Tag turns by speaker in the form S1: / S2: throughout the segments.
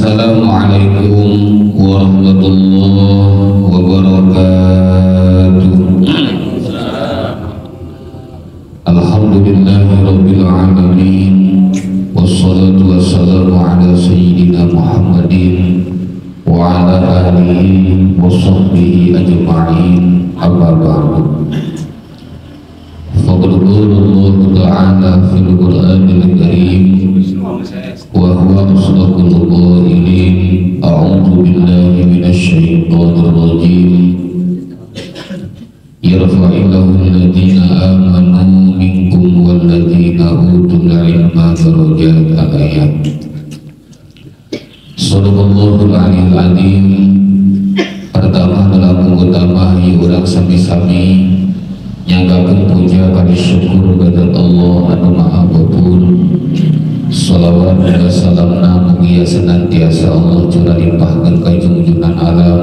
S1: Assalamualaikum warahmatullahi wabarakatuh. Alhamdulillahirabbil alamin, wassalatu wassalamu ala sayyidina Muhammadin wa ala alihi wa sahbihi ajma'in, amma ba'du. Faqad qala Allahu ta'ala fil Qur'anil Karim wa huwa asdaqul qailin. A'udzu billahi minasy syaithanir rajim. Yarfa'illahu alladhina amanu minkum walladhina utul ilma darajat al-ayat. Shadaqallahul aliyyul azim. Pertama dalam utama urang sami-sami nyanggakeun puja kana syukur kepada Allah anu Maha Ghafur. Salawat dan salamna mugia senantiasa Allah curah limpahkan ka jungjungan alam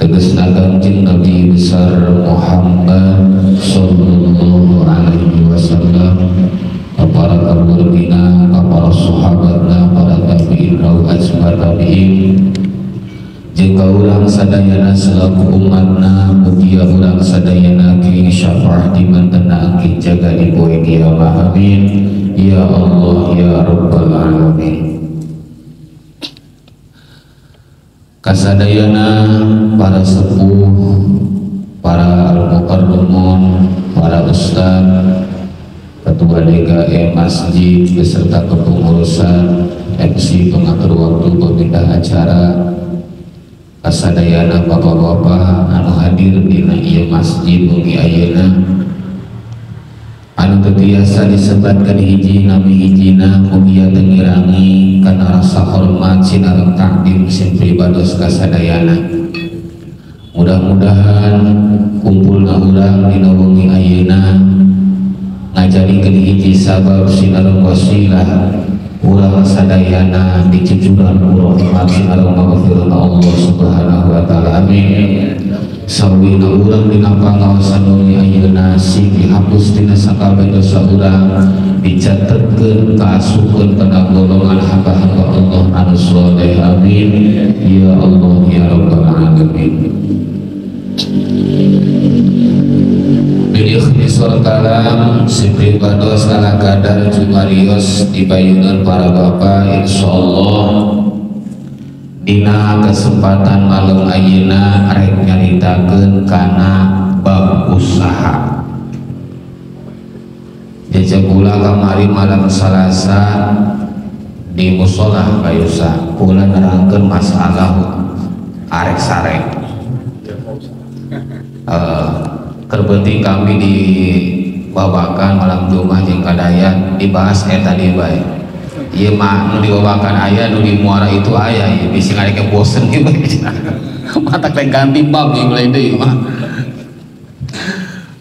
S1: tegasna Kangjeng Nabi besar Muhammad sallallahu alaihi wasallam, para kaluargina, para sahabatna, para tabi'in rau asma tabi'in, jeung ka urang sadayana selaku umatna, mugia urang sadayana kini syafaat di mantena angkin jaga di poe kiamat. Amin ya Allah ya Rabbal alamin. Kasadayana para sepuh, para al-mukarramun, para ustad, ketua DKM masjid beserta kepengurusan, MC pengatur waktu pemindah acara, kasadayana bapak-bapak anu hadir dina ieu masjid wengi ayeuna anu teu tiasa disebatkeun hiji nami hijina, mugia teu ngirangi kana rasa hormat sinareng takdim sin pribados kasadayana. Mudah-mudahan kumpulna urang dina wengi ayeuna ngajadikeun hiji sabab sinareng wasilah urang sadayana dicucuran ku rahmat sinareng maghfirah Allah Subhanahu wa taala. Amin. Sawina urang dina pangaosan wengi ayeuna sing dihapus tina sakabeh dosa urang, dicatetkeun kaasupkeun kana golongan hamba-hamba Allah anu saleh. Amin ya Allah ya Rabbal alamin. Bil ikhtisar kalam si pribados ala kadar jumarios dibayungan para bapak, insyaallah dina kesempatan malam ayeuna rek nyaritakeun kana bab usaha. Jejak kula kamari malam Salasa di musholah Bayusa kula nerangkeun masalah arek sarek. Keur penting kami dibawakan malam Jumat jeung Kadayat dibahas eta di bae. Ieu mah nu dibawakan aya nu di muara itu aya ieu bisi ngareke bosen ieu bae. Matak teh ganti bab ieu mulai deui mah.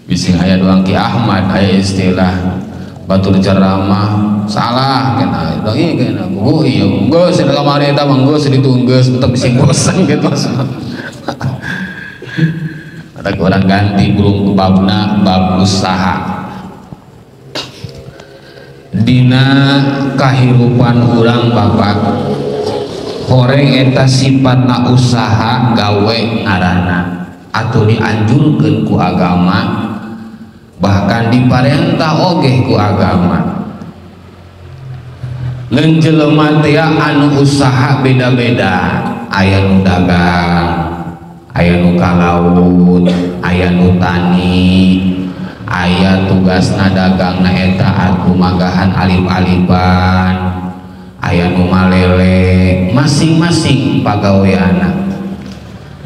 S1: Bisi aya doang Ki Ahmad aya istilah batur ceramah salah kena dong ieu kena. Oh iya geus da kamari eta mah geus ditu geus tetep bisi bosen gitu. Ada orang ganti burung babna bab usaha. Dina kahirupan urang bapak horeng eta sifatna usaha gawe ngaranna atau dianjurkeun ku agama, bahkan diparentah oge ku agama. Ngan jelema teh anu usaha beda-beda, aya nu dagang, aya nu ka laut, aya nu tani, aya tugasna dagangna eta atuh magahan alif-alifan, aya nu malele, masing-masing pagaweanna.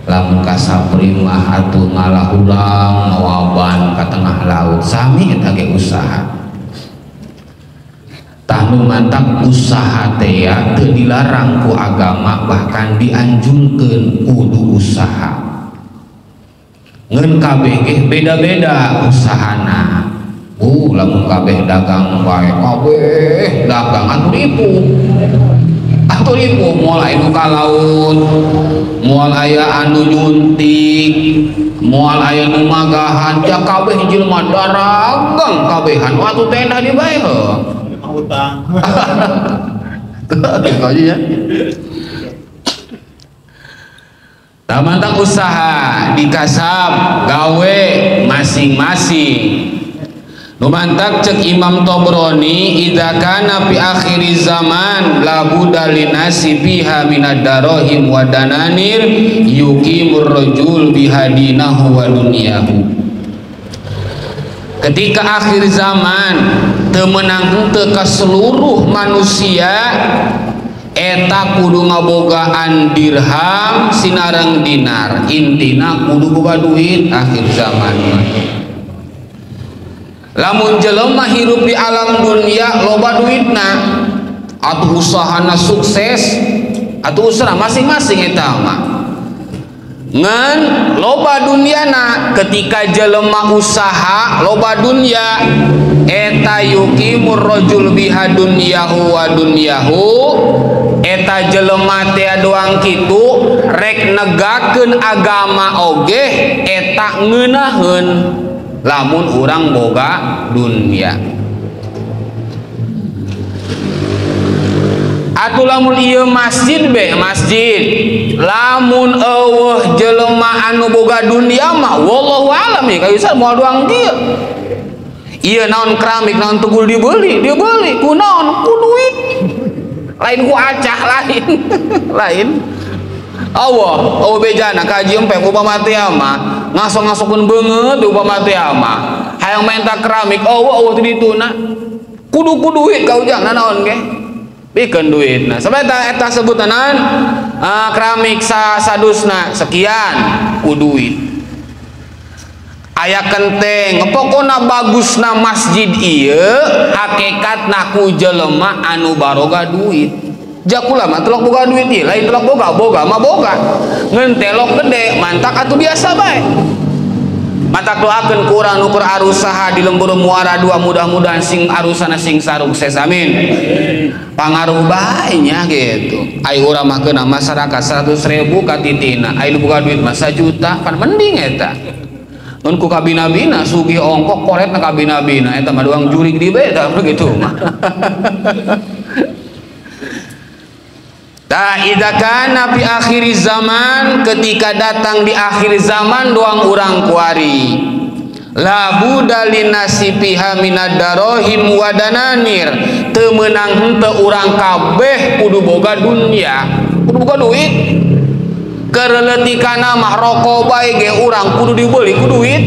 S1: Lamun ka sapri mah atuh ngalah urang ngawaban ka tengah laut, sami eta ge usaha. Tah nu mantak usaha teh teu dilarang ku agama, bahkan dianjurkeun kudu usaha. Ngan kabeh ge beda-beda usahana. Lamun kabeh dagang wae, kabeh dagang atuh ripuh. Atuh ripuh moal aya nu ka laut, moal aya anu nyuntik, moal aya nu magahan, ja kabeh jelema daragang kabehan. Atuh teh di bae heuh.
S2: Utang.
S1: Tuh, aja ya. Tamantak usaha dikasab gawe masing-masing. Numantak cek Imam Tobroni idza kana fi akhir zaman la budda linasi fiha minad darahim wa dananir yuqimur rajul bihadinahu wa dunyahu. Ketika akhir zaman teu meunang henteu ka seluruh manusia eta kudu ngabogaan dirham sinareng dinar, intina kudu boga duit akhir zaman mah. Lamun jelema hirup di alam dunia loba duitna atuh usahana sukses atuh usaha masing-masing eta mah. Ngan loba duniana ketika jelema usaha loba dunia eta yuqimur rajul biha dunyahu wa dunyahu eta jelema teh doang kitu rek negakeun agama oge eta ngeunaheun lamun urang boga dunia. Atuh lamun ieu masjid be masjid lamun eueuh jelema anu boga dunia mah wallahu alam ya kayu moal doang dieu. Ieu naon keramik naon tugul dibeli dibeli ku naon ku duit lain ku acah lain lain Allah oh bejana kaji empek upama teh mah ngasok-ngasokeun beungeut upama teh mah hayang menta keramik eueuh eueuh teu dituna kudu ku duit ka ujang nanaon ge pikeun duitna sampe eta sebutan keramik sadusna sekian ku duit aya kenteng pokona bagusna masjid ieu hakikatna ku jelema anu baroga duit. Jakula mah telok boga duit ieu lain telok boga boga mah boga ngan telok gede mantak atuh biasa bae. Mantak doakeun ku urang nu keur arusaha di lembur muara dua mudah-mudahan sing arusana sing sarukses amin. Pangaruh bae nya gitu. Ai urang mah keuna masyarakat 100.000 ka titina ai nu boga duit mah 1 juta pan mending eta. Mun ku kabina-bina sugih ongkok koret na kabina-bina eta mah doang jurig di bae tah begitu mah. Ta idza kana fi akhir zaman ketika datang di akhir zaman doang urang kuari la budda linasifiha minad darahim wa dananir teu meunang henteu urang kabeh kudu boga dunia kudu boga duit kereletikana mah rokok bae ge urang kudu dibeli ku duit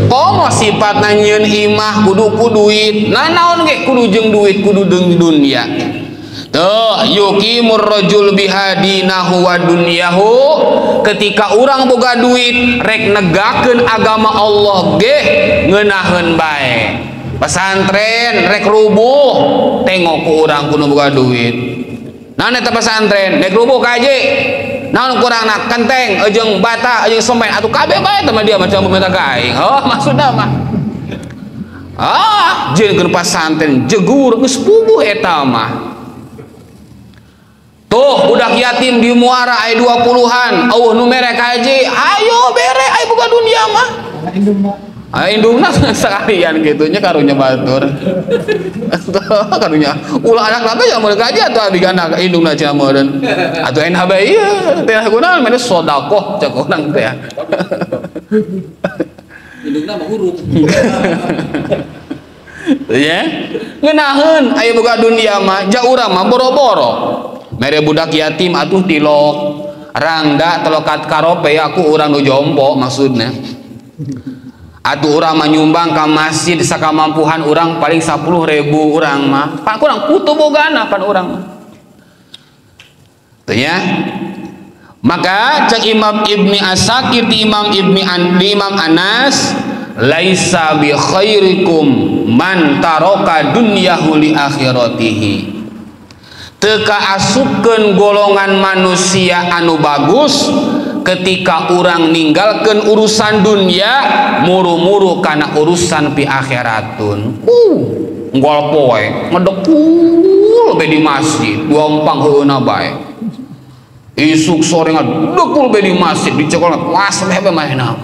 S1: komo sifatna nyieun imah kudu ku duit nanaon ge kudu jeung duit kudu jeung dunia. Tuh yuqimur rajul bihadinahu wa dunyahu ketika urang boga duit rek negakeun agama Allah ge ngeunaheun bae pesantren rek rubuh tengok ku urang kudu boga duit naon eta pesantren rek rubuh kaji naon kurangna kenteng jeung bata jeung semen atuh kabeh bae teh mah dia macam minta ka aing oh maksudna mah ah jeung pesantren jegur geus puguh eta mah. Tuh budak yatim di muara aya 20-an eueuh nu mere ka haji ayo bere aya boga dunia mah indungna sekalian kitu nya karunya batur karunya ulah anak teh nya meuli ka haji atuh abdi anak indungna cenah meureun atuh enak bae ieu teh kunaon mene sedekah cek urang teh
S2: indungna mah huruf
S1: ya ngeunaheun aya boga dunia mah ja urang mah boro-boro mere budak yatim atuh tilok rangda telokat karope aku urang nu jompo maksudna atuh urang mah nyumbang ka masjid sakamampuhan urang paling 10.000 urang mah pan kurang kutu bogana pan urang mah teu nya. Maka cek Imam Ibni Asakir di Imam Ibni An, di Imam Anas laisa bi khairikum man taraka dunyahu li akhiratihi teka asupkeun golongan manusia anu bagus ketika urang ninggalkeun urusan dunia muru-muru kana urusan pi akhiratun. Nggol poe ngedekul be di masjid duampang heueuna bae isuk sore ngadekul be di masjid dicekolna tasbih be manehna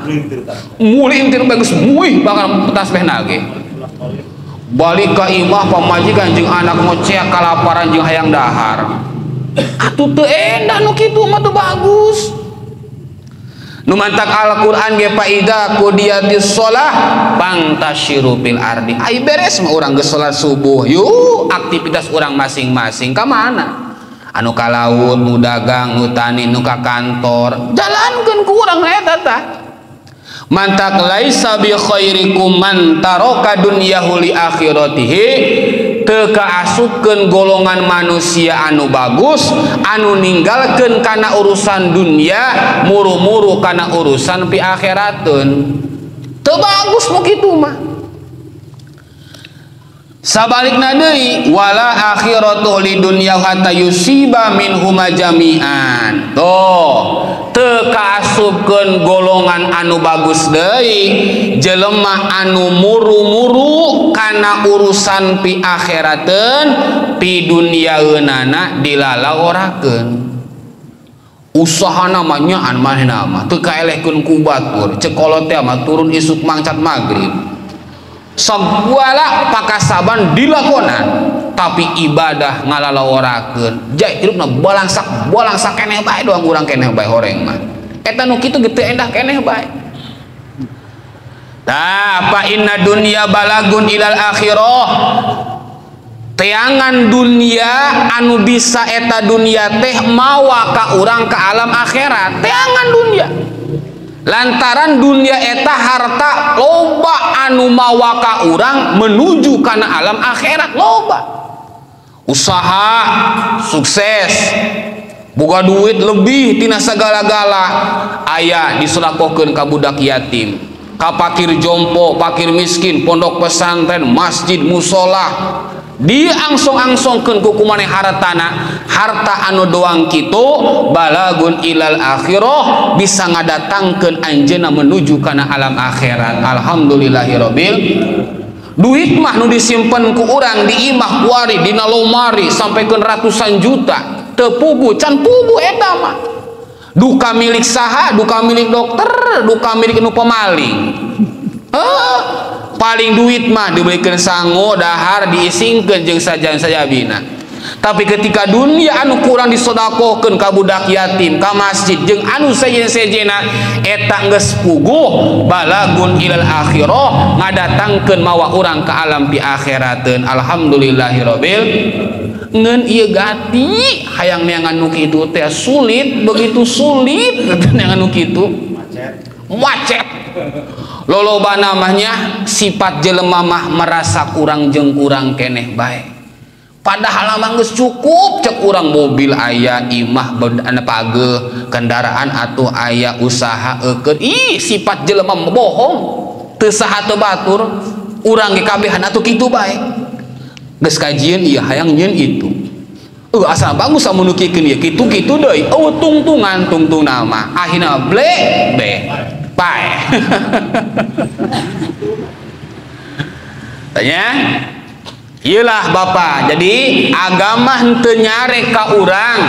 S1: mulintir bae geus muih bakal tasbihna ge balik ka imah pamajikan jeung anak ngoceak kalaparan jeung hayang dahar atuh teu endah nu kitu mah teu bagus. Nu mantak Al-Qur'an ge faida qudiyatis shalah pantasyiru fil ardi. Ai beres mah urang geus salat subuh, yuk aktivitas urang masing-masing ka mana? Anu ka laut, nu dagang, nu tani, nu ka kantor, jalankeun ku urang eta tah. Mantak laisa bi khairikum man taraka dunyahu li akhiratihi, teu kaasupkeun golongan manusia anu bagus anu ninggalkeun kana urusan dunia muru-muru kana urusan pi akhirateun. Teu bagus nu kitu mah. Sabalikna deui wala akhiratu li dunya hatta yusiba minhuma jami'an. Tuh, teu kaasupkeun golongan anu bagus deui jelema anu muru-muru kana urusan pi akhirateun pi dunyaeunana dilalaorakeun. Usahana mah nyaan manehna mah teu kaelehkeun ku batur, ceuk kolot teh mah turun isuk mangcat magrib. Sagala pakasaban dilakonan tapi ibadah ngalalaorakeun. Jai hirupna balangsak balangsak keneh bae doang urang keneh bae horeng mah. Eta nu kitu ge teu endah keneh bae. Tah fa inna dunya balagun ilal akhirah. Teangan dunia anu bisa eta dunia teh mawa ka urang ka alam akhirat. Teangan dunia. Lantaran dunia eta harta loba anu mawa ka urang menuju kana alam akhirat loba. Usaha sukses, boga duit lebih tina sagala-gala, aya diselakokeun ka budak yatim, ka pakir jompo, pakir miskin, pondok pesantren, masjid, musola, diangsong-angsongkeun ku kumaneh hartana, harta anu doang kitu balagun ilal akhirah bisa ngadatangkeun anjeunna menuju kana alam akhirat. Alhamdulillahirabbil. Duit mah nu disimpen ku urang di imah kuari dina lomari sampaikan ratusan juta teu puguh can puguh eta mah. Duka milik saha, duka milik dokter, duka milik nu pemaling. Paling duit mah dibelikan sango dahar diisingkeun jeung sajan-sajabina. Tapi ketika dunia anu kurang disodakohkeun ka budak yatim, ka masjid jeung anu sejen-sejena eta geus puguh balagun ilal akhirah ngadatangkeun mawa urang ka alam pi akhirateun. Alhamdulillahirabbil. Ngeun ieu gati hayang neangan nu kitu teh sulit, begitu sulit neangan nu kitu. Macet. Loloba namanya sifat jelema mah merasa kurang jeung kurang keneh bae. Padahal mah geus cukup cek urang mobil aya, imah pageuh, kendaraan atuh aya, usaha eukeun. Ih, sifat jelema bohong. Teu saha teu batur, urang ge kabehan atuh kitu bae. Geus kajieun ieu hayang nyieun itu. Asal bagus amun nu kikeun ieu kitu-kitu deui. Eueuh tungtungan tungtung nama. Akhirna ble be. Pae. Tanya, iyalah bapak. Jadi agama henteu nyare ka urang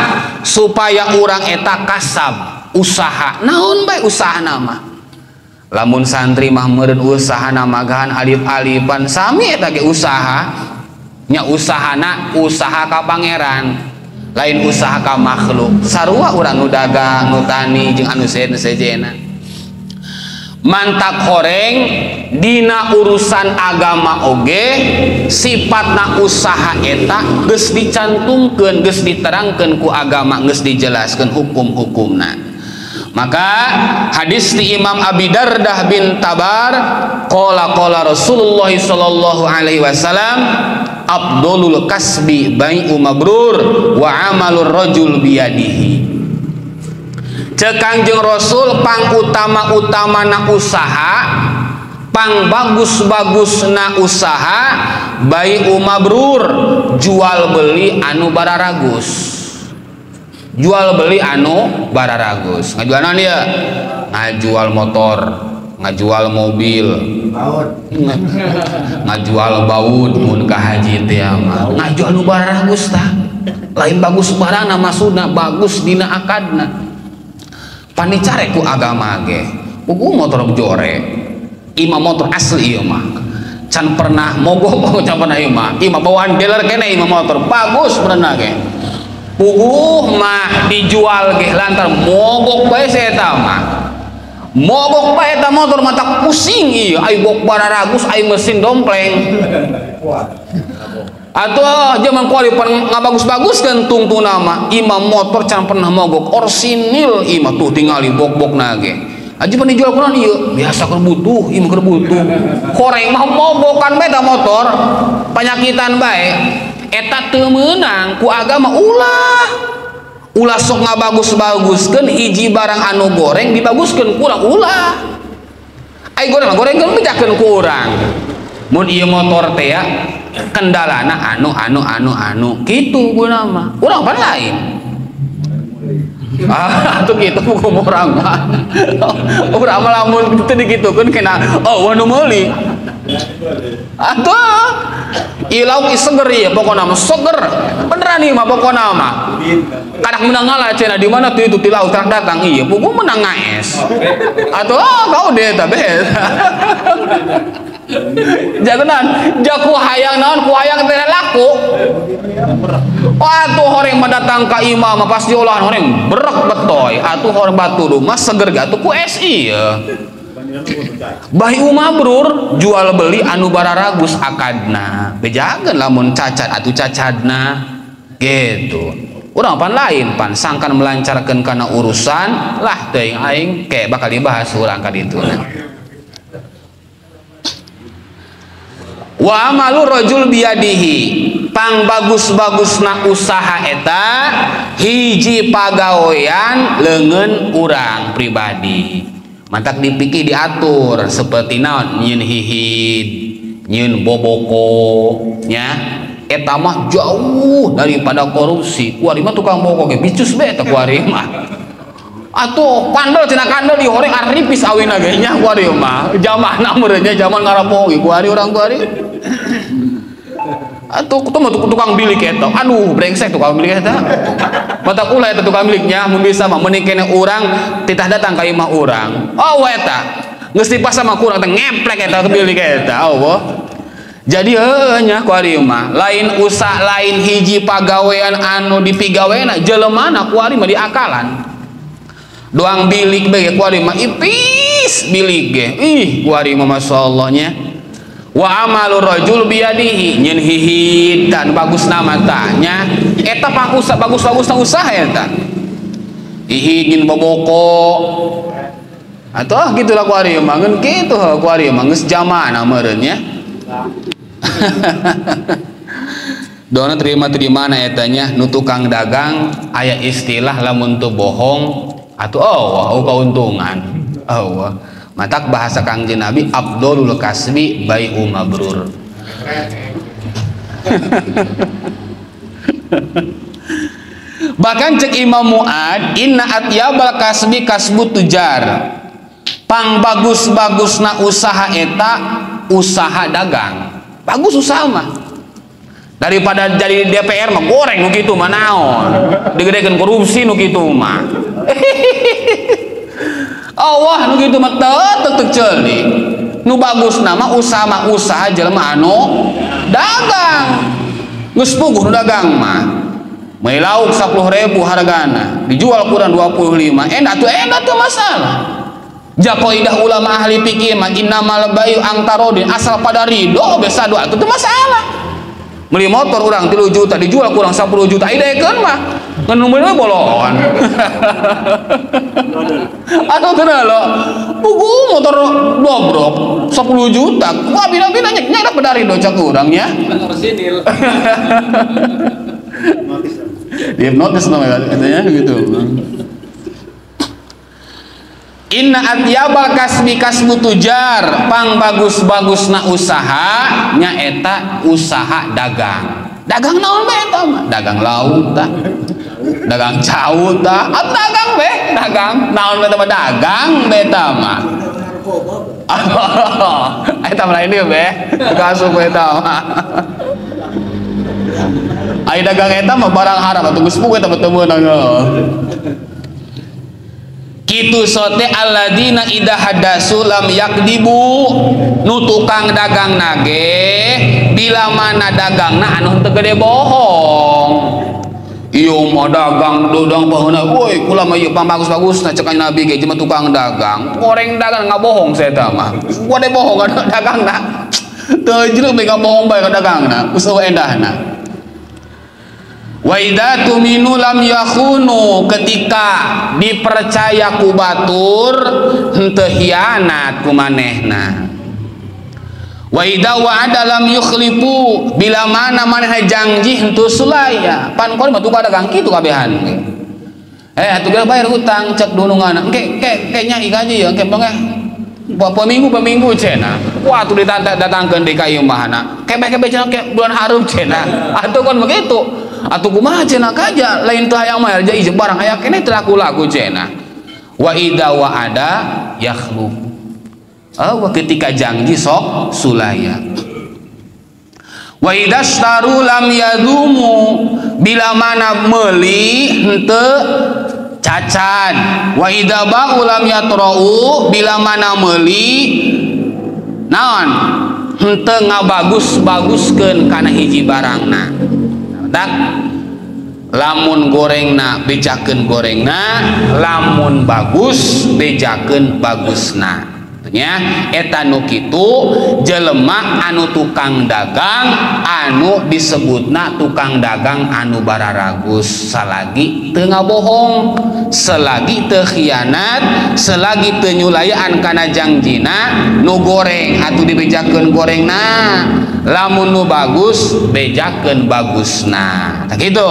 S1: supaya urang eta kasab usaha. Naon bae usaha nama? Lamun santri mah meureun usaha namagahan alif-alifan sami eta ge usaha. Nya usahana usaha ka pangeran, lain usaha ka makhluk. Sarua urang nu dagang, nu tani jeung anu sejen-sejena. Mantak horeng dina urusan agama oge sifatna usaha eta geus dicantumkeun, geus diterangkeun ku agama, geus dijelaskeun hukum-hukumna. Maka hadis di Imam Abi Dardah bin Tabar qala qala Rasulullah sallallahu alaihi wasallam afdolul kasbi bai'u mabrur wa amalur rajul biyadihi. Cek Kangjeng Rasul pang utama-utamana usaha, pang bagus-bagusna usaha bai'u mabrur, jual beli anu bararagus. Jual beli anu bararagus. Ngajual naon ieu? Ngajual motor, ngajual mobil, ngajual baut mun ka haji teh mah. Ngajual nu bararagus tah. Lain bagus barangna maksudna bagus dina akadna. Panicare ku agama ge puguh motor jore imah motor asli ieu mah can pernah mogok, can pernah ieu mah imah bawaan dealer kene imah motor bagus pernah ge puguh mah dijual ge lantar mogok bae eta mah. Mogok bae eta motor mata pusing ieu ai bok bararagus ai mesin dompleng. Atuh zaman kuari pan ngabagus-baguskeun tungtungna mah imam motor can pernah mogok orsinil imah tuh tingali bok-bokna ge. Aji pan dijual kunaon ieu? Biasa keur butuh, ieu mah keur butuh. Koreng mah mogokan bae eta motor, panyakitan bae. Eta teu meunang ku agama ulah. Ulah sok ngabagus-baguskeun hiji barang anu goreng dibaguskeun kurang ulah. Ai goreng mah gorengkeun bejakeun ku urang. Mun ieu motor teh ya kendalana anu anu anu anu kitu guna mah. Urang pan lain. Ah, atuh kitu hukum urang mah. Urang mah lamun teu dikitukeun kena oh nu meuli. Atuh ieu lauk seger ieu pokona mah seger. Beneran ieu mah pokona mah. Kadak menang ngalah cenah di mana tuh itu ti lauk trak datang ieu pugu menang ngaes. Atuh kau deh eta bees. Jangan jaku hayang naon ku hayang teh laku. Atuh horeng mah datang ka imah mah pas diolahan horeng berek betoy. Atuh horeng batu rumah seger ge atuh ku es ieu. Bahi mabrur jual beli anu bararagus akadna. Bejakeun lamun cacat atuh cacadna gitu. Urang pan lain pan sangkan melancarkeun kana urusan lah teuing aing ke bakal dibahas urang ka ditu. Wa amalu rajul biyadihi pang bagus-bagusna usaha eta hiji pagawean leungeun urang pribadi mantak dipikir diatur seperti naon nyieun hihid nyieun boboko nya eta mah jauh daripada korupsi. Kuari mah tukang boboko ge bicus bae eta kuari mah atuh pandel cenah kandel dihoreng aripis awina ge nya kuari mah jamahna meureun nya jaman ngarapoh ge kuari urang kuari. Atuh tukang bilik eta. Aduh brengsek tukang bilik eta. Matak ulah eta tukang biliknya mun bisa mah mending kene urang titah datang ka imah urang. Oh eta. Geus dipasang mah kurang teh ngeplek eta bilik eta. Oh. Jadi heueuh nya kuari mah lain usaha lain hiji pagawean anu dipigawena jelemana kuari mah diakalan. Doang bilik bae kuari mah ipis bilik ge. Ih kuari mah masyaallah nya. Wa amalu rajul biyadihi nyen hihid dan bagus nama tanya eta pang usaha bagus-bagusna usaha eta hihid nyen boboko atuh gitulah kuari mah ngeun kitu kuari mah geus jamana meureun nya. Dona terima-terima na eta nya nu tukang dagang aya istilah lamun teu bohong atuh oh kauntungan oh. Matak bahasa Kangjeng Nabi abdolul kasbi bai'u mabrur. Bahkan cek Imam Mu'ad inna atyabal kasbi kasbu tujar. Pang bagus-bagusna usaha eta usaha dagang. Bagus usaha mah. Daripada jadi DPR mah goreng nu kitu mah naon. Digedekeun korupsi nu kitu mah. Allah nu kitu mah teu teu ceuli. Nu bagus nama usaha mah usaha jelema anu dagang. Geus puguh nu dagang mah. Meuli lauk 10.000 hargana, dijual kurang 25. Enak tuh enak tuh masalah. Jaqaidah ulama ahli fikih mah innamal bayu angtarodin asal pada ridho biasa doa itu masalah. Beli motor urang 3 juta dijual kurang 10 juta idekeun mah ngan nu meuli boloan. Atau teu lo buku motor dobrok 10 juta wah bina-bina nya pada ridho cak urang nya.
S2: Orsinil.
S1: Dihipnotis namanya katanya gitu. Inna atyabal kasbi kasbu tujar pang bagus-bagusna usaha nya eta usaha dagang. Dagang naon bae eta mah? Dagang laut tah. Dagang cau tah. Atuh dagang bae, dagang. Naon bae eta mah dagang bae eta mah. Eta mah lain deui bae. Kasuk bae eta mah. Ai dagang eta mah barang haram atuh geus puguh eta mah teu meunang. Kitu sote alladzina idza hadasu lam yakdibu nu tukang dagang nage bila mana dagangna anu henteu gede bohong. Ieu mah dagang dodang paheuna woi kula mah ieu pangbagus-bagus na cek Nabi ge jelema tukang dagang. Goreng dagang ngabohong saya eta mah. Gua bohong dagangna. Teu jero mega bohong bae ka dagangna, geus eueuh endahna. Wa idza tuminu lam yakhunu, ketika dipercaya ku batur henteu hianat ku manehna. Wa idza wa'ada lam yukhlifu, bila mana manehna janji henteu sulaya. Pan kono mah tukang dagang kitu kabehan. Atuh geus bayar hutang cek dununganna. Engke ke nya gaji ya engke bangeh. Poe minggu cenah. Wah atuh didatangkeun di ka ieu mahana. Kebeh-kebeh cenah ke bulan harum cenah. Atuh kan begitu. Atuh kumaha cenah kaja lain teu hayang mah ieu barang aya keneh teu laku-laku cenah. Wa idza wa'ada yakhlufu. Oh, ketika janji sok sulaya. Wa idzastaru lam yadumu, bila mana meuli henteu cacan. Wa idza ba'u lam yatra'u, bila mana meuli naon henteu ngabagus-baguskeun kana hiji barangna. Tak lamun gorengna bejakeun gorengna, lamun bagus bejakeun bagusna. Nya eta nu kitu jelema anu tukang dagang anu disebutna tukang dagang anu bararagus salagi teu ngabohong, selagi teu khianat, selagi teu nyulayaan kana jangjina. Nu goreng atuh dibejakeun gorengna, lamun nu bagus bejakeun bagusna. Tah kitu.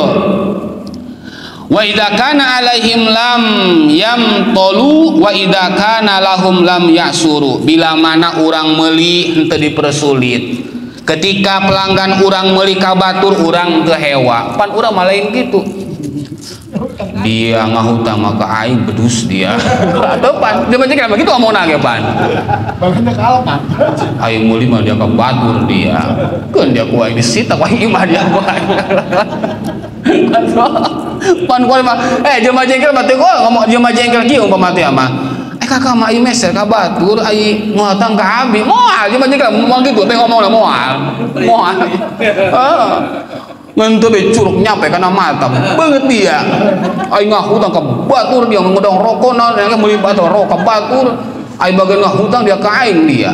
S1: Wa idza kana alaihim lam yamtalu wa idza kana lahum lam yasuru, bila mana urang meuli henteu dipersulit. Ketika pelanggan urang meuli ka batur urang teu hewa, pan urang mah lain kitu. Dia ngahutang maka aing bedus dia. Atau pan dia macam begitu omongna ge pan. Aing meuli mah dia ka batur dia. Keun dia ku aing disita ku aing imah dia ku aing. Pan kuari mah jelema jengkel mah teu ngomong jelema jengkel kieu umpama teh mah. Kakak mah ieu meser ka batur ai ngutang ka abi. Moal jelema jengkel moal kitu teh ngomongna moal. Moal. Heeh. Ngan teu be curug nyampe kana mata beungeut dia. Ai ngahutang ka batur dia ngedong rokona yang meuli batur rokok ka batur. Ai bagian ngahutang dia ka aing dia.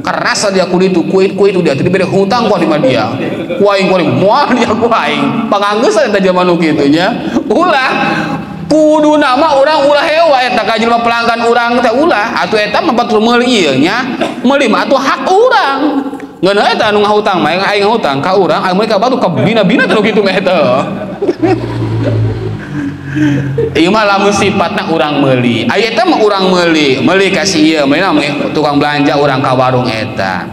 S1: Kerasa dia ku ditu ku itu dia teu dibere hutang ku di dia. Ku aing ku moal dia ku aing. Panganggeus eta jelema nu kitu nya. Ulah kudu nama urang ulah hewa eta ka jelema pelanggan urang teh ulah. Atuh eta mah batur meuli ieu nya. Meuli mah atuh hak urang. Ngeunah eta anu ngahutang mah aing ngahutang ka urang aing meuli ka batur ka bina-bina teh nu kitu mah eta. Ieu mah lamun sifatna urang meuli. Aya eta mah urang meuli, meuli ka si ieu, meuli tukang belanja urang ka warung eta.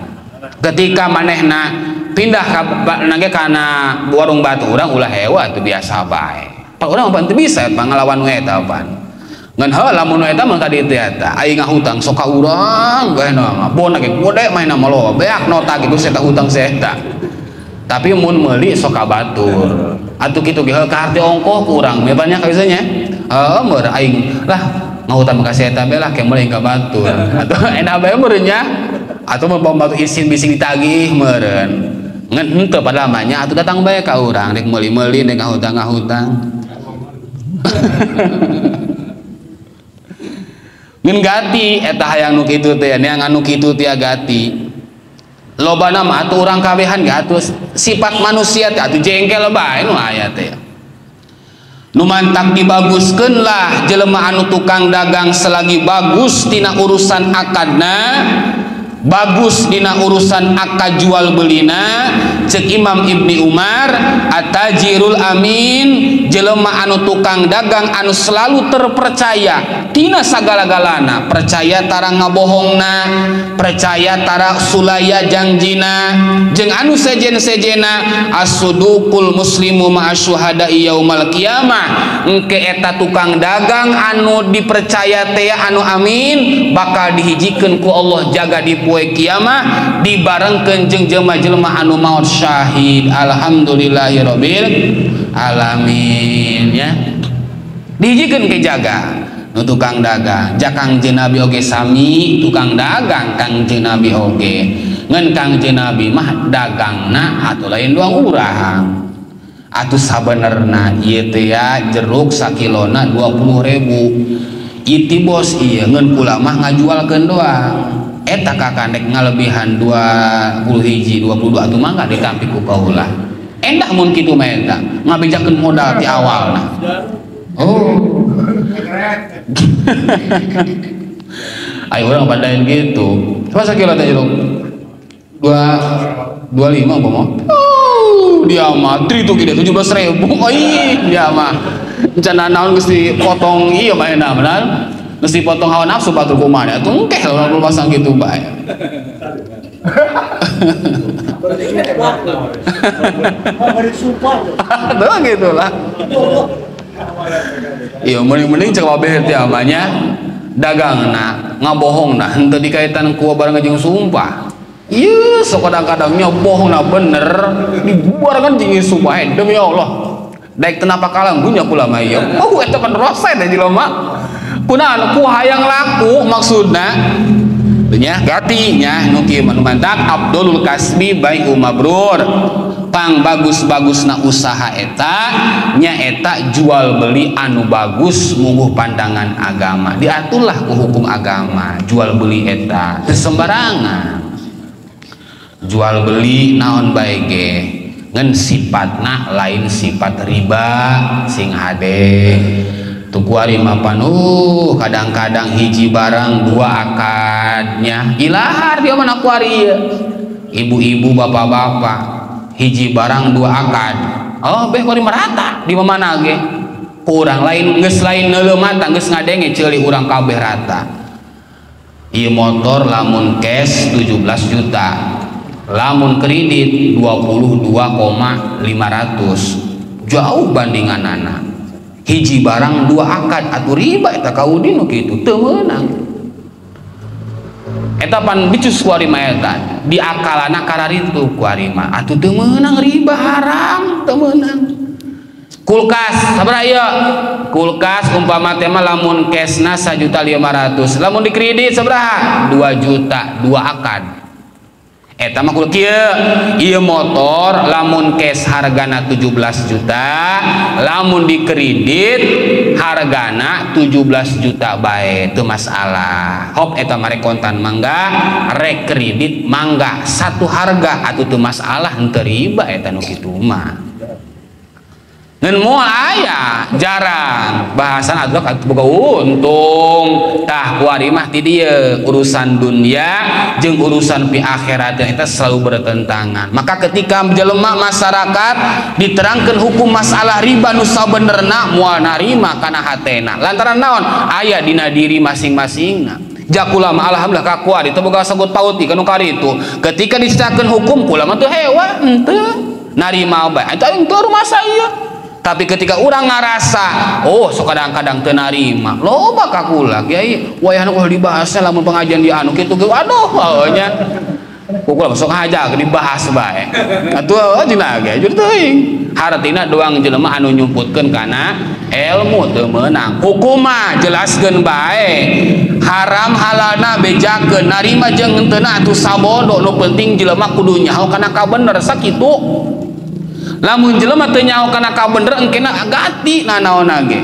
S1: Ketika manehna pindah ka nage kana warung batu urang ulah hewa atuh biasa bae. Pan urang mah teu bisa pangalawan nu eta pan. Ngan heuh lamun nu eta mah ka ditu eta, aing ngahutang sok ka urang bae mah. Bona ge gede manehna mah loba, beak nota ge geus eta hutang si eta. Tapi mun meuli sok ka batur. Atuh kitu ge heuh kaharti ongkoh ku urang me banyak ka nya. Heuh meur aing lah ngahutang ka si eta bae lah ke meuli ka batur. Atuh enak bae meureun nya. Atuh mun batu isin bising ditagih meureun. Ngan henteu padahal mah nya atuh datang bae ka urang rek meuli-meuli rek ngahutang-ngahutang. Ngan gati eta hayang nu kitu teh nya anu kitu teh gati. Lobana mah atuh urang kabehan ge atuh sifat manusia teh atuh jengkel bae nu aya teh. Nu mantak dibaguskeun lah jelema anu tukang dagang selagi bagus tina urusan akadna, bagus dina urusan akad jual belina. Cek Imam Ibni Umar, atajirul amin, jelema anu tukang dagang anu selalu terpercaya tina sagala-galana, percaya tara ngabohongna, percaya tara sulaya jangjina, jeung anu sejen-sejena, as-sudukul muslimu ma'asyuhada'i yaumal qiyamah. Engke eta tukang dagang anu dipercaya teh anu amin bakal dihijikeun ku Allah jaga di poe kiamah dibarengkeun jeung jelema-jelema anu maot syahid. Alhamdulillahirabbil alamin ya. Dihijikeun ke jaga nu tukang dagang. Ja Kangjeng Nabi oge sami tukang dagang Kangjeng Nabi oge. Ngan Kangjeng Nabi mah dagangna atuh lain doang urang. Atuh sabenerna ieu teh ya jeruk sakilona 20.000. Ieu ti bos ieu ngeun kula mah ngajualkeun doang. Eta kakandek ngalebihan 20 hiji 22 atuh mah ditampi ku kaula. Endah mun kitu mah eta ngabejakeun modal ti awalna. Oh. Ayo urang padain gitu. Coba sakilo teh jeruk 2 25 umpama. Dia mah tri tuh gede 17.000. Oh ih, dia mah rencana naon geus dipotong ieu mah enak benar. Geus dipotong hawa nafsu batur kumaha atuh engkeh lamun pasang kitu bae. Tuh gitu lah. Iya mending-mending cek babeh teh amanya dagangna ngabohongna henteu dikaitan ku bareng jeung sumpah. Iya, sok kadang-kadangnya bohong nah bener dibuarkan jeung sumpah demi Allah. Daek teu napa kalang dunya kula mah ieu. Oh eta pan rasa teh jelema. Kunaon ku hayang laku maksudna. Teu nya gati nya nu kieu mah mantak abdulul kasbi bai'u mabrur. Pang bagus-bagusna usaha eta nya eta jual beli anu bagus mungguh pandangan agama. Diaturlah ku hukum agama jual beli eta teu sembarangan. Jual beli naon bae ge ngan sifatna lain sifat riba sing hade tu kuari mapan kadang-kadang hiji barang dua akadnya ilahar dia mana kuari ibu-ibu bapak-bapak hiji barang dua akad oh beh kuari merata di mana ge kurang lain geus lain neuleuh mata geus ngadenge ceuli urang kabeh rata ieu motor lamun cash 17 juta lamun kredit 22,500 jauh bandinganana hiji barang dua akad atuh riba eta kaudin nu kitu teu meunang eta pan bicus ku ari mah eta di akalana kararitu ku ari mah atuh teu meunang riba haram teu meunang kulkas sabaraha ieu kulkas umpama teh mah lamun cashna 1.500.000 lamun dikredit sabaraha 2 juta dua akad eta mah kudu kieu ieu motor lamun cash hargana 17 juta lamun dikredit hargana 17 juta bae teu masalah hop eta mah rek kontan mangga rek kredit mangga satu harga atuh teu masalah henteu riba eta nu kitu mah ngan moal aya jarang bahasan atuh boga untung tah kuari mah ti dieu urusan dunia jeung urusan pi akhirat eta selalu bertentangan. Maka ketika jelema masyarakat diterangkeun hukum masalah riba nu sabenerna moal narima kana hatena lantaran naon aya dina diri masing-masingna. Jakula mah alhamdulillah ka kuari teu boga sangkut paut ka nu karitu ketika diceritakeun hukum kula mah teu hewa henteu narima bae eta teu rumasa ieu. Tapi ketika orang ngarasa oh sok kadang-kadang teu narima loba ka kula kiai wayahna ulah dibahasna lamun pengajian di anu kitu ge aduh nya kula sok ngajak dibahas bae atuh cenah ge jur teuing hartina doang jelema anu nyumputkeun kana ilmu teu meunang hukum mah jelaskeun bae haram halalna bejakeun narima jeung henteuna atuh sabodo nu penting jelema kudu nyaho kana kabener sakitu. Lamun jelema teu nyaho kana kabener engkena gati nanaonna ge.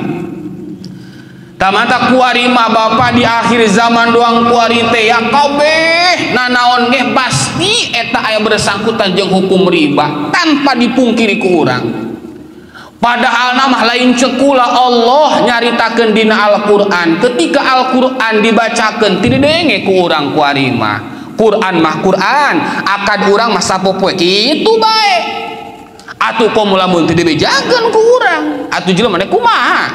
S1: Tamata kuari mah bapa di akhir zaman doang kuari teh ya kabeh nanaon ge pasti eta aya bersangkutan jeung hukum riba tanpa dipungkiri ku urang. Padahal nama lain cekula Allah nyaritakeun dina Al-Qur'an. Ketika Al-Qur'an dibacakeun teu didenge ku urang kuari mah. Qur'an mah Qur'an, akad urang mah sapopoe kitu bae. Atuh komo lamun teu dibejakeun ku urang atuh jelema mah kumaha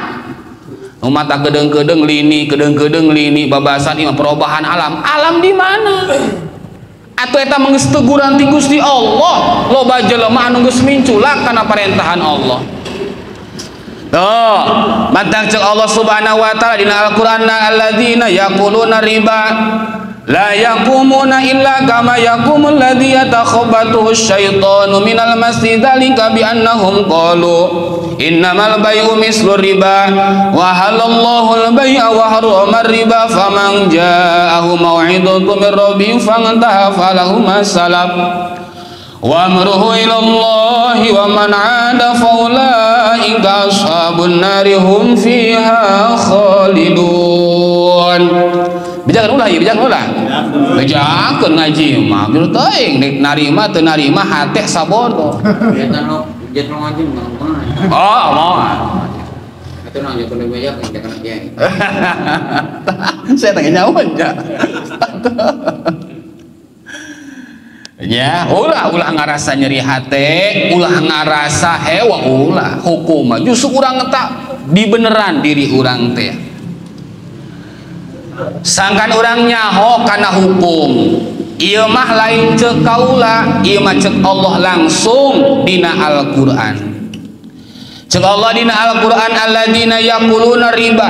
S1: nu mata kedeung-kedeung lini kedeung-kedeung lini babasan ieu perubahan alam alam di mana atuh eta mah geus teguran ti Gusti Allah loba jelema anu geus minculak kana parentahan Allah. Tuh mantang ceuk Allah Subhanahu wa taala dina Al-Qur'an alladzina yaquluna riba la yaqumuna illa kama yaqumul ladzi yatakhabbathu asyaitanu minal masi dzalika bi annahum qalu innamal bai'u mislu riba wa halallahu al-bai'a wa harrama riba faman ja'ahu mau'izatun min rabbih fantaha falahu ma salaf Wa amruhu ila Allah wa man 'ada fa ulaika ashabun nari hum fiha khalidun. Bejakeun ulah ieu, bejakeun ulah. Bejakeun ngaji mah, juru teuing nek narima teu narima hate sabodo. Oh, moal.
S2: Itu nang jatuh bejakeun jangan kiai.
S1: Saya tanya nyawa nya. Ya, ulah ulah ngarasa nyeri hate, ulah ngarasa hewa ulah hukum mah justru urang tak dibeneran diri urang teh. Sangkan urang nyaho kana hukum. Ieu mah lain ceuk kaula, ieu mah ceuk Allah langsung dina Al-Qur'an. Ceuk Allah dina Al-Qur'an alladzina yaquluna riba.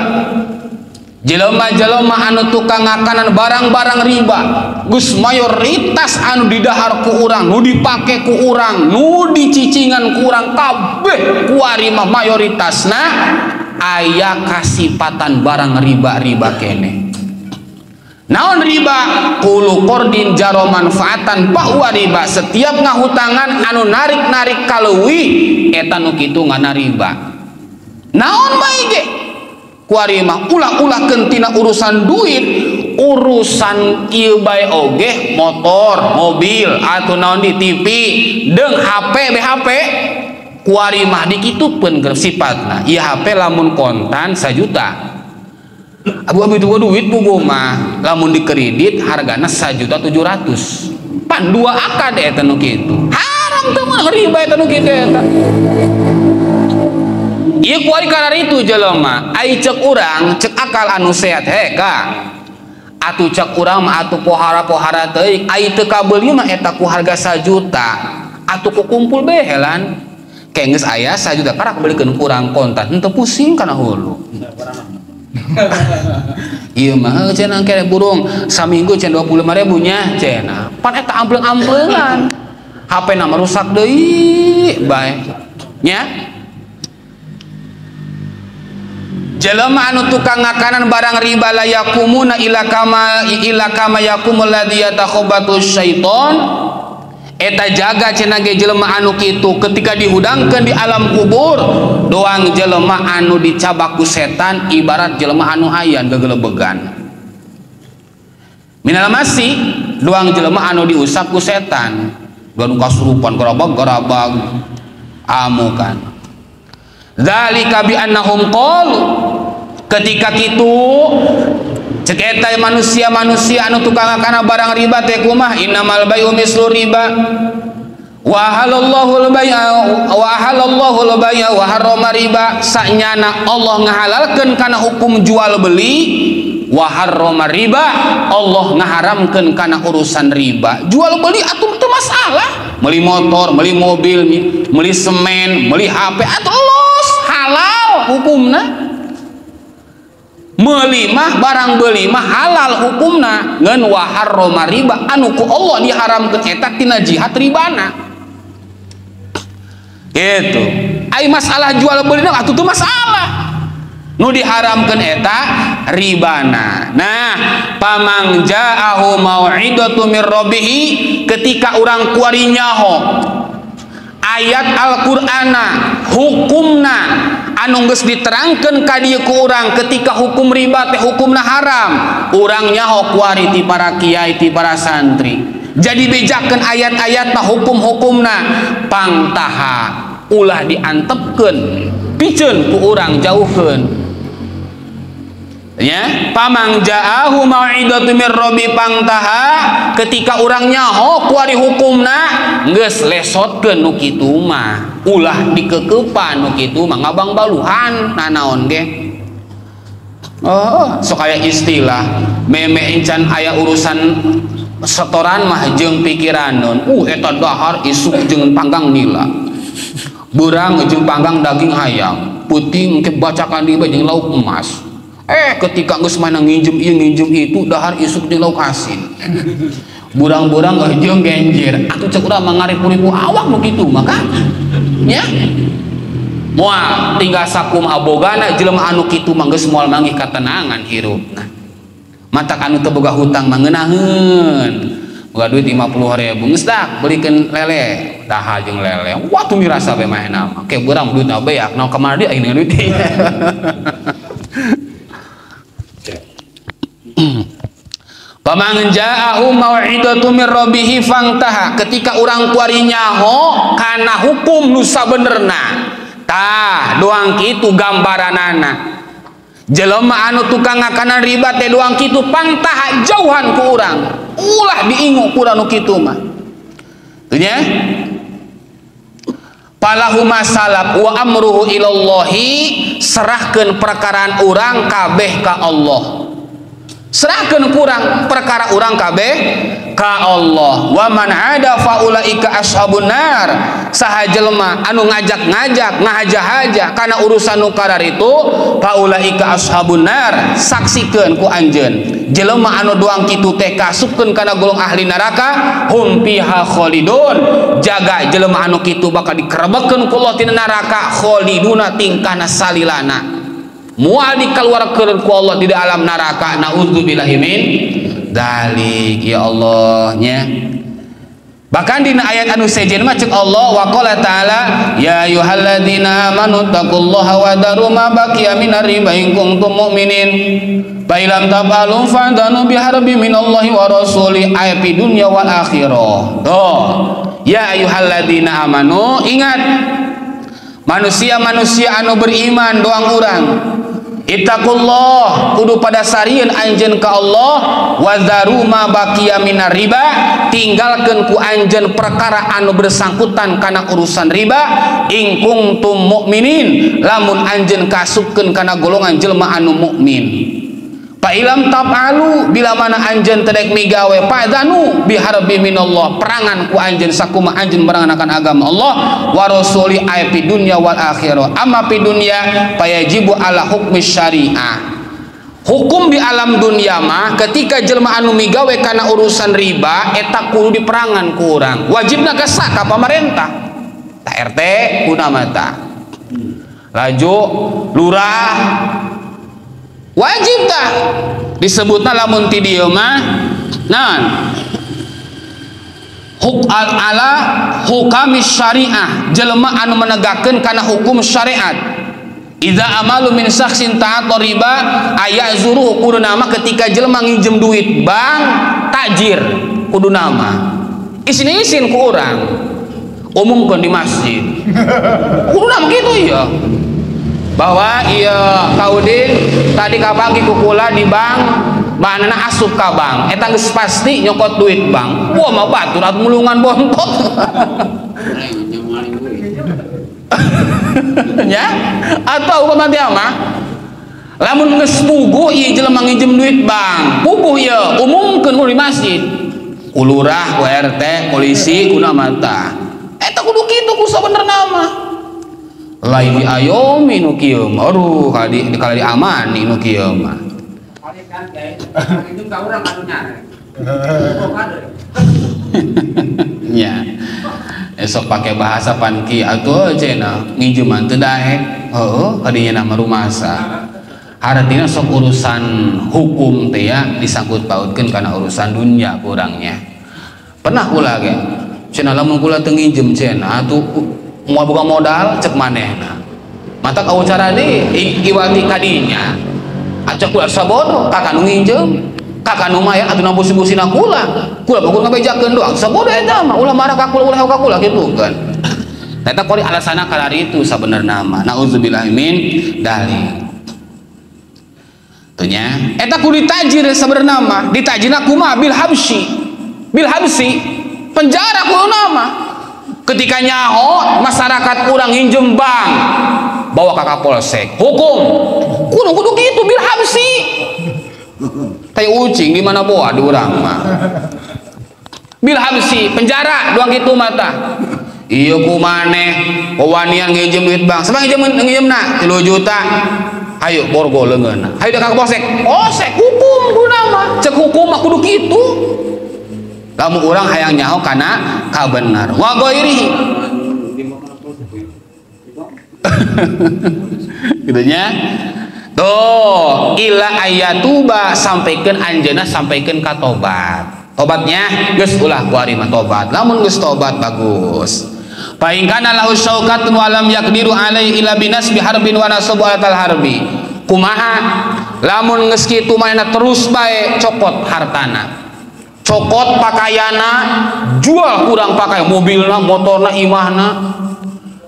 S1: Jelema-jelema anu tukang ngakanan barang-barang riba geus mayoritas anu didahar ku urang, nu dipake ku urang, nu dicicingan ku urang kabeh kuari mah mayoritasna aya kasipatan barang riba-riba kene. Naon riba? Kulu qordin jaro manfaatan bahwa riba. Setiap ngahutangan anu narik-narik kaleuwih eta nu kitu ngana riba. Naon bae ge? Kuari mah ulah-ulahkeun tina urusan duit, urusan ieu bae oge motor, mobil atau naon di TV, deung HP, BHP kuari mah dikitukeun sifatna. Ieu HP lamun kontan 1 juta. Abu-abu itu duit buku mah lamun dikredit hargana 1.700.000. Pan dua akad eta nu kitu. Haram teu mah riba eta nu kitu eta. Ieu kuari kararitu jelema, ai ceuk urang, ceuk akal anu sehat he ka. Atuh ceuk urang mah atuh pohara-pohara teuing, ai teu kabeuli mah eta ku harga 1 juta. Atuh ku kumpul behelan. Ke geus aya 1 juta karak beulikeun kurang kontan, henteu pusing kana hulu. Ieu mah cenah kene burung saminggu cenah 25.000 nya cenah. Pan eta ampleung-ampleungan. HP na mah rusak deui bae. Nya. Jelema anu tukang ngakanan barang riba la yakumuna ila kama yakumul ladzi yatakhabatu syaiton. Eta jaga cenah ge jelema anu kitu ketika dihudangkeun di alam kubur doang jelema anu dicabak ku setan ibarat jelema anu hayan gegelebegan. Minal masi doang jelema anu diusap ku setan ganu kasurupan garabag-garabag amukan. Dzalika bi annahum qalu ketika kitu cek eta manusia-manusia anu tukang kana barang riba teh kumaha innamal bai'u mislu riba wa halallahu al-bai'a wa halallahu al-bai'a wa harrama riba sanyana Allah ngahalalkeun kana hukum jual beli wa harrama riba Allah ngaharamkeun kana urusan riba. Jual beli atuh teu masalah, meuli motor, meuli mobil, meuli semen, meuli HP atuh los halal hukumna. Meuli mah barang beli mah halal hukumna ngan wa harrama riba anu ku Allah diharamkeun eta tina jihad ribana. Gitu. Ai masalah jual beli atuh teu masalah. Nu diharamkeun eta ribana. Nah, pamang ja'ahu mau'idatu mir rabbih ketika urang kuari nyaho ayat Al-Qur'ana hukumna anu geus diterangkeun ka dieu ku urang ketika hukum riba teh hukumna haram, urang nyaho kuari ti para kiai ti para santri. Jadi bejakeun ayat-ayatna hukum-hukumna pangtaha ulah diantepkeun piceun ku urang jauhkeun. Ya, pamang ja'ahu mau'idatu mir rabbi pangtaha ketika urang nyaho kuari hukumna geus lesotkeun nu kitu mah ulah dikekeupan nu kitu mah ngabang baluhan nanaon ge. Oh, sok aya istilah meme encan aya urusan setoran mah jeung pikiraneun. Eta dahar isuk jeung panggang nila. Beurang jeung panggang daging hayam, peuting ke bacakan di jeung lauk emas. Ketika geus mana nginjem ieu nginjem itu dahar isuk jeung lauk asin. Burang-burang jeung genjer. Atuh ceuk urang mah ngaripu-ripu awak nu kitu mah kan. Nya. Moal tinggal sakumaha bogana jelema anu kitu mah geus moal manggih katenangan hirupna. Matak anu teu boga hutang mah ngeunaheun. Boga duit 50.000 geus dak belikeun lele dahar jeung lele. Wah tuh mirasa be manehna mah. Ke beurang duitna beak naon ka mana deui aing dengan duit. Faman ja'ahu mau'idatu mir rabbih fangtaha. Ketika urang kuari nyaho kana hukum nu sabenerna. Tah doang kitu gambaranana. Jelema anu tukang ngakanan riba teh doang kitu pangtaha jauhan ku urang. Ulah diingu ku urang nu kitu mah. Tuh nya? Falahu masalab wa amruhu ilallahi, serahkeun perkaraan urang kabeh ka Allah. Serahkeun kurang perkara urang kabeh ka Allah. Wa man ada faulaika ashabun nar. Saha jelema anu ngajak-ngajak ngahaja-haja kana urusan nu kararitu faulaika ashabun nar, saksikeun ku anjeun jelema anu doang kitu teh kasupkeun kana golong ahli neraka, hum fiha khalidun. Jaga jelema anu kitu bakal dikerebekeun ku Allah tina neraka, khaliduna tingkahna salilana, mual dikeluarkeun ku Allah di dalam neraka. Naudzubillahi min dzalik. Ya Allah nya. Bahkan dina ayat anu sejen mah ceuk Allah wa qala ta'ala ya ayyuhalladzina amanu taqullaha wa daru ma baqiya minar riba in kuntum mu'minin fa illam taf'alu fa'dhanu biharbi minallahi wa rasuli ay fi dunya wal akhirah. Tuh ya ayyuhalladzina amanu, ingat manusia-manusia anu beriman doang urang, ittaqullah, kudu pada sarieun anjeun ka Allah, wazaru ma baqiya minar riba, tinggalkeun ku anjeun perkara anu bersangkutan kana urusan riba, in kuntum mukminin, lamun anjeun kasupkeun kana golongan jelema anu mukmin. Fa ilam taf'alu, bila mana anjeun teu daek migawe, fa'dzanu biharbi minallah, perangan ku anjeun sakumaha anjeun meranganakan agama Allah wa rasuli ay fi dunya wal akhirah. Amma fi dunya fayajibu ala hukmi syariah. Hukum di alam dunia mah ketika jelema anu migawe kana urusan riba eta kudu diperangan ku urang. Wajibna gesak ka pamarentah. Ta RT kuna mata. Laju lurah wajib tah disebutna lamun ti dieu mah naon huk al ala hukami syariah, jelema anu menegakkeun kana hukum syariat. Idza amalu min syakhsin ta'ata riba ayazuru, kudu nama ketika jelema nginjem duit bank tajir kudu nama isin-isin ku urang umumkeun di masjid kudu nama kitu ya. Bahwa iya Kaudin tadi kapanggih kukula di bank manana asup ka bank eta geus pasti nyokot duit bank. Wah mah batur atuh mulungan bontot. Ya atau upama teh mah lamun geus puguh ieu jelema nginjem duit bank puguh ieu umumkeun ku di masjid ku lurah ku RT polisi kuna mata eta kudu kitu ku sabenerna mah. Lain diayomi nu kieu mah, aduh kali diamani nu kieu mah. Nya. Esok pakai bahasa panki atuh cenah nginjeman teu daek. Heuh, kadinya nama rumasa. Artinya sok urusan hukum teh ya disangkut pautkeun kana urusan dunia kurangnya. Pernah kula ge cenah lamun kula teu nginjem cenah atuh moal boga modal cek manehna. Matak acara deui iwati kadinya. Acak kula sabodo ka kanu nginjem, ka kanu maya atuh nambusi-busina kula. Kula mah kudu ngabejakeun doang. Sabodo eta mah ulah marah ka kula ulah ka kula kitu kan. Eta kori alasana kalari itu sabenerna mah. Nauzubillahi min dzalik. Tuh nya, eta kudu ditajir sabenerna mah. Ditajirna kumaha bil habsi. Bil habsi penjara kudu nama. Ketika nyaho masyarakat kurang nginjem bank bawa ke Kapolsek hukum kudu kudu gitu bil habsi tai ucing di mana boa di urang mah bil habsi penjara doang gitu mata iya ku maneh wawanian nginjem duit bank sabang nginjem na 3 juta ayo borgo leungeun ayo ka Kapolsek polsek hukum kudu nama cek hukum mah kudu kitu. Lamun urang hayang nyaho kana kabenar wa ghairihi gitu nya. Tuh ila ayatuba sampaikeun anjeunna sampaikeun ka tobat. Tobatnya geus ulah kuari mah tobat. Lamun geus tobat bagus. Fa in kana lahu syaukatun wa lam yaqdiru alaihi illa binasbi harbin wa nasabu alatal harbi. Kumaha lamun geus kitu manehna terus bae cokot hartana. Cokot pakaiana, jual kurang pakai mobilna, motorna, imahna.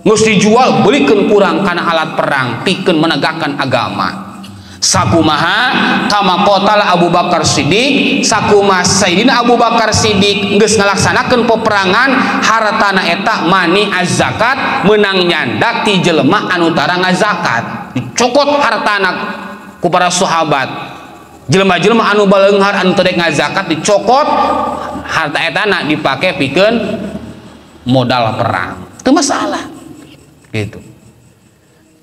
S1: Geus dijual belikeun kurang kana alat perang pikeun menegakkan agama. Sakumaha kama qatala Abu Bakar Siddiq, sakumaha Sayyidina Abu Bakar Siddiq geus ngalaksanakeun peperangan hartana eta mani az-zakat meunang nyandak ti jelema anu tara ngazakat. Dicokot hartana ku para sahabat. Jelema-jelema anu baleunghar anu teu dek ngazakat dicokot harta etana dipake pikeun modal perang. Teu masalah. Gitu.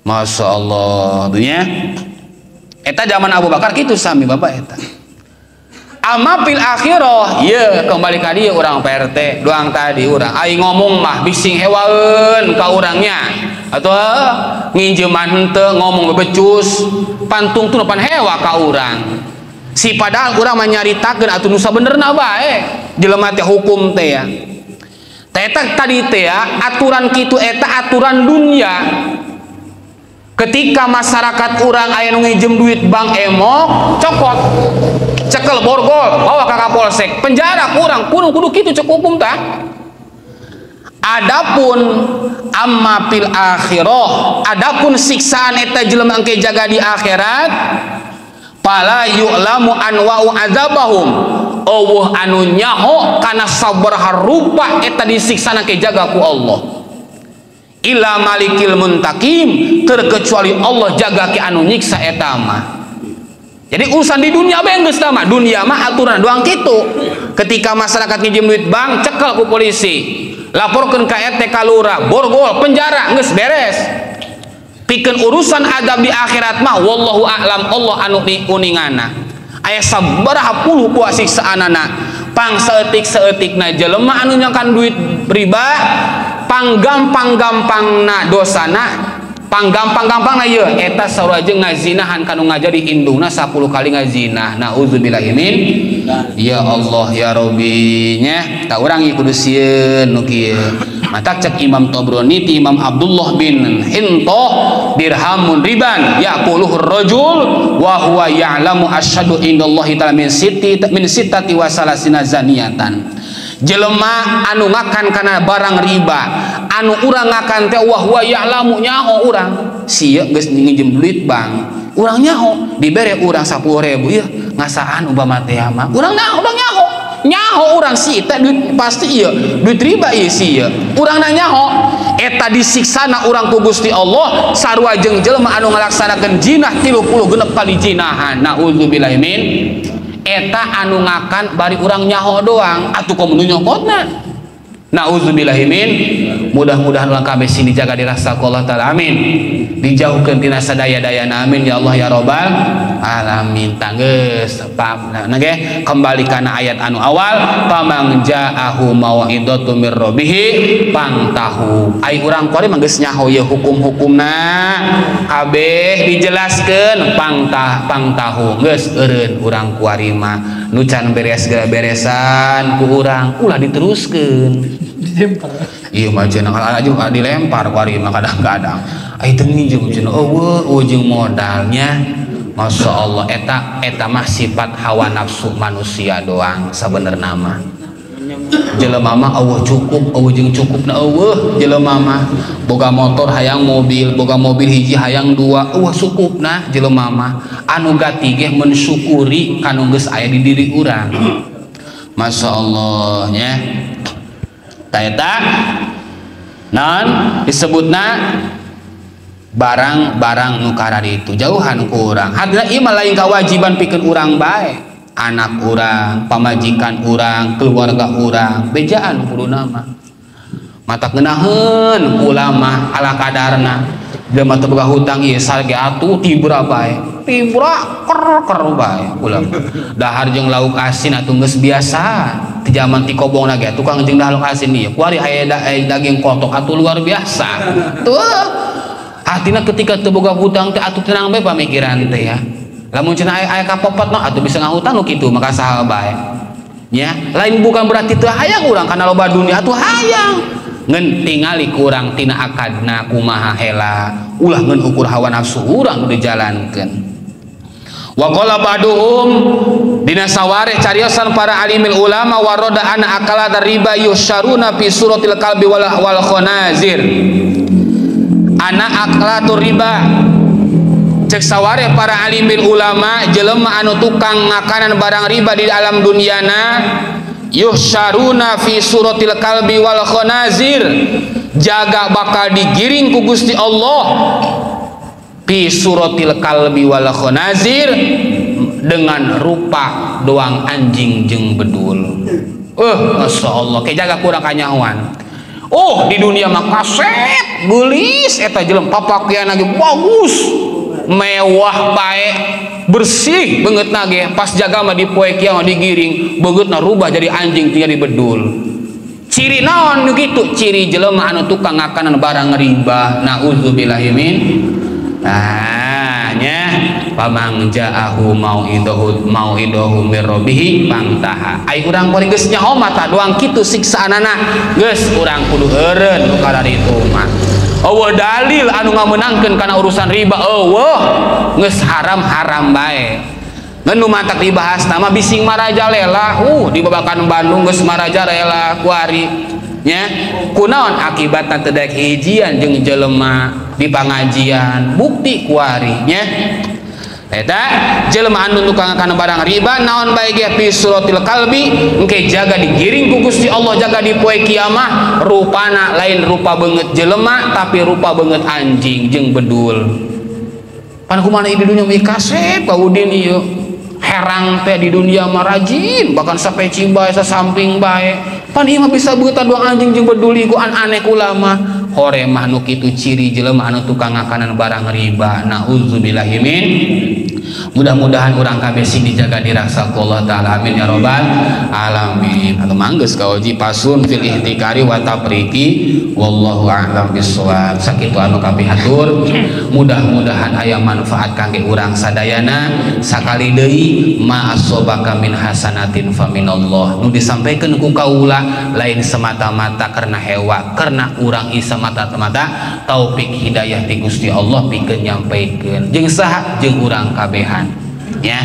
S1: Masya Allah dunya. Eta zaman Abu Bakar kitu sami bapak eta. Amma fil akhirah, ye kembali ka dieu urang PRT doang tadi urang ai ngomong mah bising hewaeun ka urangnya. Atuh nginjeman henteu ngomong bebecus, pantung tuh pan hewa ka urang. Si padahal urang mah nyaritakeun atuh nu sabenerna bae jelema teh hukum teh ya. Teh eta tadi teh ya, aturan kitu eta aturan dunia. Ketika masyarakat urang aya nu nginjem duit bank emok, cokot, cekel borgol, bawa ka Kapolsek, penjara kurang, kudu kudu kitu cek hukum tah. Adapun amma fil akhirah, adapun siksaan eta jelema engke jaga di akhirat, fala yu'lamu anwa'u azabahum. Eueuh anu nyaho kana sabaraha rupa eta disiksana ke jaga ku Allah. Ila malikil muntakim, terkecuali Allah jaga ke anu nyiksa eta mah. Jadi urusan di dunia bae geus tah mah, dunia mah aturan doang kitu. Ketika masyarakat nginjem duit bank, cekel ku polisi, laporkeun ka RT ka lurah, borgol, penjara, geus beres. Pikeun urusan azab di akhirat mah wallahu a'lam, Allah anu uningana. Aya sabaraha puluh buah siksaanana. Pang saeutik-saeutikna jelema anu nyangkan duit riba, panggampang-gampangna dosana, panggampang-gampangna ieu eta sarua jeung ngazinahan kanu ngajadi indungna 10 kali ngazinah. Nauzubillahi min. Ya Allah ya Rabbi nya, ta urang ieu kudu sieun nu kieu. Mata cek Imam Tabrani ti Imam Abdullah bin Hintoh, dirhamun riban yaquluhu rajul wa huwa ya'lamu asyhadu indallahi ta'ala min sitti min sittati wa salasina zaniyatan. Jelema anu ngakan kana barang riba, anu urang ngakan teh wa huwa ya'lamu nyaho urang. Sia geus nginjem duit bank, urang nyaho dibere urang 10.000 ieu ngasaan umpama teh mah. Urang nyaho, urang nyaho. Nyaho urang si eta duit pasti ieu duit riba ieu si ieu. Urang na nyaho eta disiksana urang ku Gusti Allah sarua jeung jelema anu ngalaksanakeun jinah 36 kali jinahan. Nauzubillahi min. Eta anu ngakan bari urang nyaho doang atuh komo nu nyokotna. Nauzubillahi min. Mudah-mudahan urang kabeh sini dijaga dirasa ku Allah taala, amin. Dijauhkeun tina sadaya-dayana, amin ya Allah ya rabbal alamin. Tanggeus nah ge kembali kana ayat anu awal, pamang ja'ahu mau'izatu mir rabbih pangtahu. Ai urang kuari mah geus nyaho ieu hukum-hukumna kabeh dijelaskeun pangtah pangtahu geus eureun urang kuari mah nu can beres geura beresan ku urang ulah diteruskeun.
S3: Dilempar.
S1: Iya mah cenah aja dilempar kuari mah kadang-kadang. Ai teu nginjem cenah eueuh ujung modalnya. Masya Allah eta eta mah sifat hawa nafsu manusia doang sabenerna mah. Jelema mah eueuh cukup, eueuh jeung cukupna eueuh jelema mah. Boga motor hayang mobil, boga mobil hiji hayang dua, eueuh cukupna jelema mah. Anu gati ge mensyukuri kanu geus aya di diri urang. Masya Allah nya. Ta eta naon disebutna barang-barang nu kararitu jauhan ku urang. Hadina ieu mah lain kewajiban pikeun urang bae, anak urang, pamajikan urang, keluarga urang, bejaan kuduna mah. Mata ngeunaheun ulama ala kadarna. Jelema teu boga hutang ieu sarge atuh tibra bae. Tibra ker-ker bae ulama. Dahar jeung lauk asin atuh geus biasa. Ti jaman ti kobongna ge tukang jeung dahar lauk asin ieu. Kuari aya daging kotok atuh luar biasa. Tuh artinya ketika teu boga hutang teh atuh tenang bae pamikiran teh ya. Lamun cenah aya kapopot mah atuh bisa ngahutang nu kitu maka saha bae. Nya, lain bukan berarti teu hayang urang kana loba dunia atuh hayang. Ngan tingali kurang tina akadna kumaha hela, ulah ngan ukur hawa nafsu urang nu dijalankeun. Wa qala ba'duhum dina sawareh cariosan para alimil ulama waroda ana akala riba yusyaruna fi suratil kalbi wal khanazir. Ana akalatu riba cek sawareh para alimil ulama jelema anu tukang makanan barang riba di alam duniana yusyaruna fi suratil kalbi wal khanazir, jaga bakal digiring ku Gusti Allah fi suratil kalbi wal khanazir dengan rupa doang anjing jeung bedul. Masya Allah, kayak jaga kurang kanyahoan. Oh, di dunia mah kasep geulis eta jelema papakean lagi bagus, mewah bae, bersih beungeutna ge, pas jaga mah di poe kieu digiring, beungeutna rubah jadi anjing jadi bedul. Ciri naon nu kitu? Ciri jelema anu tukang ngakanan barang riba. Nauzubillahi min. Nah, nya pamang ja'ahu mau'idahu mir rabbih pangtaha. Ai urang paling geus nyaho mah tah doang kitu siksaanana. Geus urang kudu eureun nu kararitu mah. Eueuh dalil anu ngamenangkeun kana urusan riba eueuh, geus haram-haram bae. Ngan nu matak dibahas nama bising marajalela, di babakan Bandung geus marajalela kuari. Nya kunaon akibatna teu daek hijian jeung jelema di pangajian bukti kuari nya. Eta jelema anu tukang kana barang riba naon bae ge fi suratil kalbi engke jaga digiring ku Gusti Allah jaga di poe kiamah rupana lain rupa beungeut jelema tapi rupa beungeut anjing jeung bedul. Pan kumaha di dunia mah kasep ka Udin ieu herang teh di dunia mah rajin bahkan sampai cibae sasamping bae. Pan ieu mah bisa beutan doang anjing jeung bedul ku aneh ulama. Hore mah nu kitu ciri jelema anu tukang ngakanan barang riba. Nauzubillahi min. Mudah-mudahan urang kabeh sing dijaga dirasa ku Allah taala, amin ya robbal alamin. Anu manggeus kaoji pasun fil ihtikari wa tapriki wallahu a'lam bissawab. Sakitu anu kapihatur, mudah-mudahan aya manfaat kangge urang sadayana. Sakali deui ma asobaka min hasanatin faminallah. Nu disampaikan ku kaula lain semata-mata karena hewa, karena urang isa mata-mata taufik hidayah ti Gusti Allah pikeun nyampaikeun jeung saha jeung urang kabehan ya.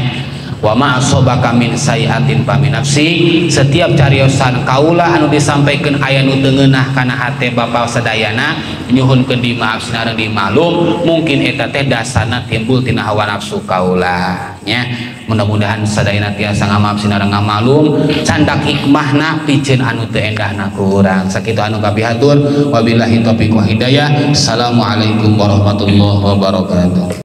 S1: Wa ma asobaka min sayiatin famin nafsi. Setiap cariosan kaula anu disampaikeun aya nu teu ngeunah kana hate bapa sadayana nyuhunkeun dimaaf sinareng dimaklum, mungkin eta teh dasarna timbul tina hawa nafsu kaula nya. Mudah-mudahan sadayana tiasa ngamaaf sinareng ngamalum candak hikmahna piceun anu teu endahna ku urang. Sakitu anu kapihatur, wabillahi taufiq wa hidayah. Assalamualaikum warahmatullahi wabarakatuh.